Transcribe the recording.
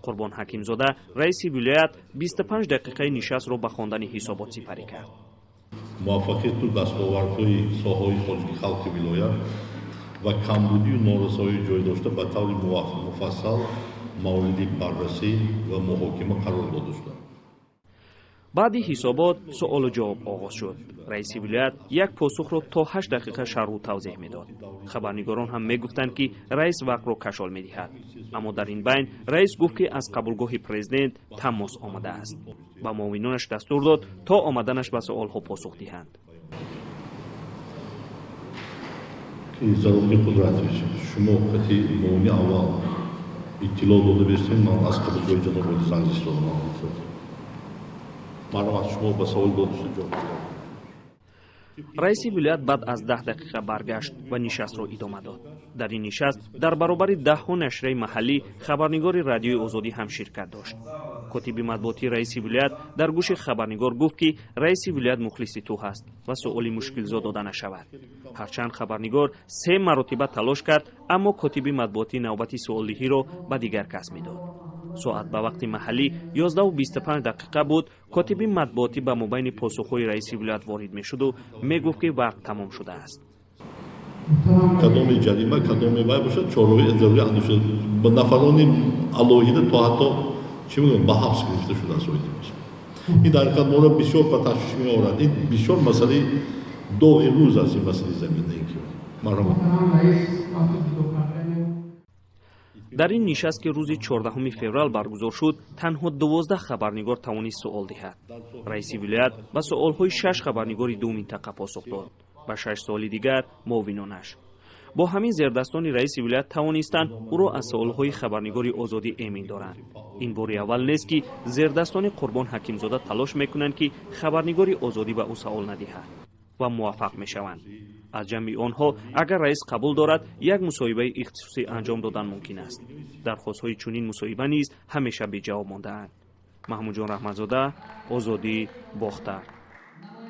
Қурбон Ҳакимзода, раиси вилоят, 25 дақиқаи нишастро ба хондани ҳисобот сипарӣ кард. Муваффақияту дастовардҳои соҳаҳои хоҷагии халқи вилоят ва камбудию норасоии ҷой дошта ба таври муфассал мавриди баррасӣ ва муҳокима қарор дода шуданд. Баъди ҳисобот суолу ҷавоб оғоз шуд. Раиси вилоят як посухро то 8 дақиқа шарҳу тавзеҳ медод. Хабарнигорон ҳам мегуфтанд, ки раис вақтро кашол медиҳад. Аммо дар ин байн раис гуфт, ки аз қабулгоҳи президент тамос омадааст. Ба муовинонаш дастур дод, то омаданаш ба суолҳо посух диҳанд. Ки Заруқи Қудратович, шумо қати муовини аввал иттилоъ дода бирсем. Ман аз қабулгоҳи ҷаноби олӣ занг истодам. Марҳамат, шумо ба савол дода шуда ҷавоб. Раиси вилоят баъд аз 10 дақиқа баргашт ва нишастро идома дод. Дар ин нишаст дар баробари даҳҳо нашрияи маҳаллӣ хабарнигори Радиои Озодӣ ҳам ширкат дошт. Котиби матбуотии раиси вилоят дар гӯши хабарнигор гуфт, ки раиси вилоят мухлиси ту ҳаст ва суоли мушкилзо дода нашавад. Ҳарчанд хабарнигор се маротиба талош кард, аммо котиби матбуотӣ навбати суолдиҳиро ба дигар кас медод. Соат ба вақти маҳаллӣ 11:25 дақиқа буд. Котиби матбуотӣ ба мобайни посухҳои раиси вилоят ворид мешуду мегуфт, ки вақт тамом шудааст. Кадоме ҷарима, кадоме вай бошад, чораҳои зарурӣ андешида, ба нафарони алоҳида то ҳатто, чӣ мегӯям, ба ҳабс гирифта шудааст. Ин дар ҳақиқат моро бисёр ба ташвиш меорад. Ин бисёр масъалаи доғи рӯз аст, ин масъалаи замин. Марҳамат. Дар ин нишаст, ки рӯзи 14 феврал баргузор шуд, танҳо 12 хабарнигор тавонист суол диҳад. Раиси вилоят ба суолҳои шаш хабарнигори ду минтақа посух дод, ба шаш суоли дигар муовинонаш. Бо ҳамин зердастони раиси вилоят тавонистанд ӯро аз суолҳои хабарнигори Озодӣ эмин доранд. Ин бори аввал нест, ки зердастони Қурбон Ҳакимзода талош мекунанд, ки хабарнигори Озодӣ ба ӯ савол надиҳад, ва муваффақ мешаванд. Аз ҷамъи онҳо, агар раис қабул дорад, як мусоҳибаи ихтисосӣ анҷом додан мумкин аст. Дархостҳои чунин мусоҳиба низ ҳамеша беҷавоб мондаанд. Маҳмудҷон Раҳматзода, Озодӣ, Бохтар.